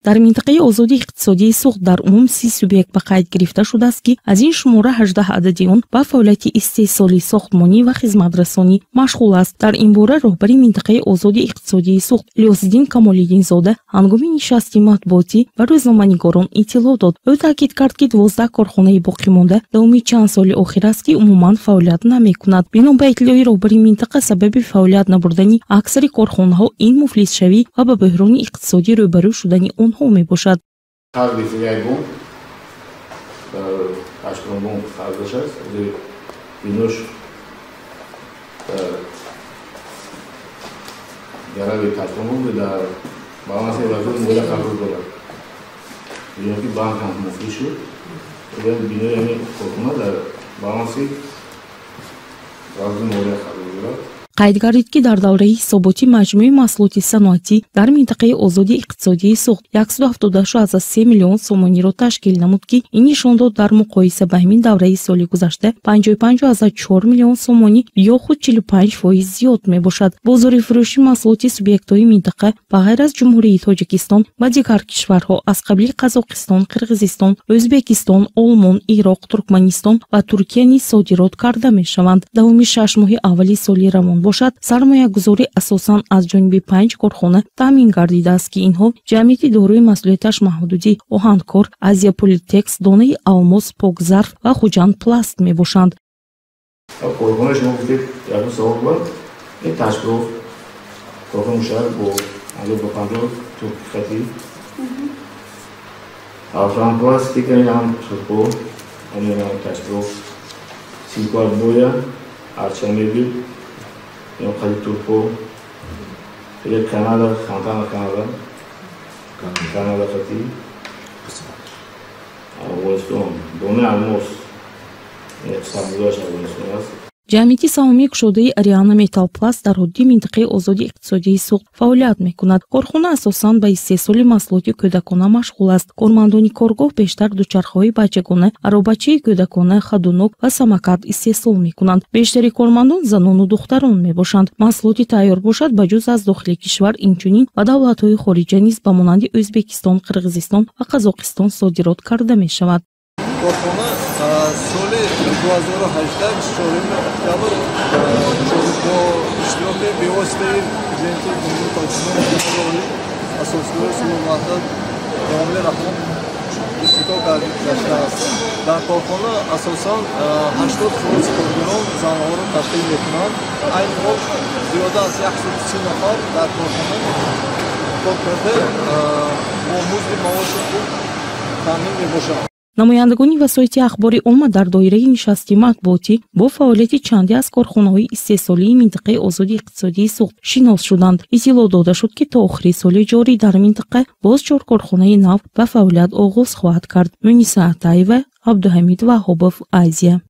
Дар минтақаи озоди иқтисодии Суғд дар умум 30 субъект ба қайд гирифта шудааст, ки аз ин шумора 18 адади он ба фаъолияти истеҳсолӣ, сохтмонӣ ва хизматрасонӣ машғул аст. Дар ин бора роҳбари минтақаи озоди иқтисодии Суғд Илёсиддин Камолиддинзода ҳангоми нишасти матбуотӣ ба рӯзноманигорон иттилоъ дод. Ӯ таъкид кард, ки 12 корхонаи боқимонда давоми чанд соли охир аст, ки умуман фаъолият намекунад. Бино ба иттилои роҳбари минтақа, сабаби фаъолият набурдани аксари корхонаҳо ин муфлисшавӣ ва ба бӯҳрони иқтисодӣ рӯбарӯ шудани онҳо мебошад. Қарзи як бонк дар Ашкромбонк қарздаш аст. Бинош дар гарави Ташкромбонк дар баланси вазири молия қарор дорад. Бино ки банк ҳам муфлис шуд, бинои ҳамин корхона дар баланси вазири молия қарор дорад. Қайд гардид, ки дар давраи ҳисоботӣ маҷмӯи маҳсулоти саноатӣ дар минтақаи озоди иқтисодии Суғд 176,3 миллион сомониро ташкил намуд, ки ин нишондод дар муқоиса ба ҳамин давраи соли гузашта 55,4 миллион сомонӣ ё худ 45% зиёд мебошад. Бозори фурӯши маҳсулоти субъектҳои минтақа ба ғайр аз Ҷумҳурии Тоҷикистон ба дигар кишварҳо аз қабили Қазоқистон, Қирғизистон, Ӯзбекистон, Олмон, Ироқ, Туркманистон ва Туркия низ содирот карда мешаванд. Давоми 6 моҳи аввали соли равон бошад, сармоягузорӣ асосан аз ҷониби 5 корхона таъмин гардидааст, ки инҳо ҷамъияти дорои масъулияташ маҳдуди Оҳанкор, Азия Политекс, Донаи Алмос, Покзарф ва Хуҷанд Пласт мебошанд. Корхонаи шумо гуфтед, ягон савол буд? Ин ташкилот корхона мушарраф бо 50-50 туркхатӣ, Афранпластика ҳам турко, ҳам ташкилот, Силкуатбоя, Арча мебел, қади турко, Канада, Хантана Канада, Канада хати, Афғонистон, Донаи Алмос, сармоягузораш Афғонистон аст. Ҷамъияти саҳомии кушодаи Ариана Металлпласт дар ҳудуди минтақаи озоди иқтисодии Суғд фаъолият мекунад. Корхона асосан ба истеҳсоли маҳсулоти кӯдакона машғул аст. Кормандони коргоҳ бештар дучархаҳои бачагона, аробачаи кӯдакона, хадунок ва самокат истеҳсол мекунанд. Бештари кормандон занону духтарон мебошанд. Маҳсулоти тайёр бошад, ба ҷуз аз дохили кишвар, инчунин ба давлатҳои хориҷа низ ба монанди Ӯзбекистон, Қирғизистон ва Қазоқистон содирот карда мешавад. Корхона соли 2018 24 октябр бо иштироки бевоситаи президенти Ҷумҳурии Тоҷикистон асосгузори сулҳу ваҳдат Эмомалӣ Раҳмон ифтитоҳ гаштааст. Дар корхона асосан 80% коргарон занҳоро ташкил мекунанд. Айни ҳол зиёда аз 130 нафар дар корхона кор карда бо музди маоши хуб таъмин мебошанд. Намояндагони васоити ахбори омма дар доираи нишасти матбуотӣ бо фаъолияти чанде аз корхонаҳои истеҳсолии минтақаи озоди иқтисодии Суғд шинос шуданд. Иттилоъ дода шуд, ки то охири соли ҷорӣ дар минтақа боз 4 корхонаи нав ба фаъолият оғоз хоҳад кард. Муниса Атаева, Абдуҳамид Ваҳобов, Азия.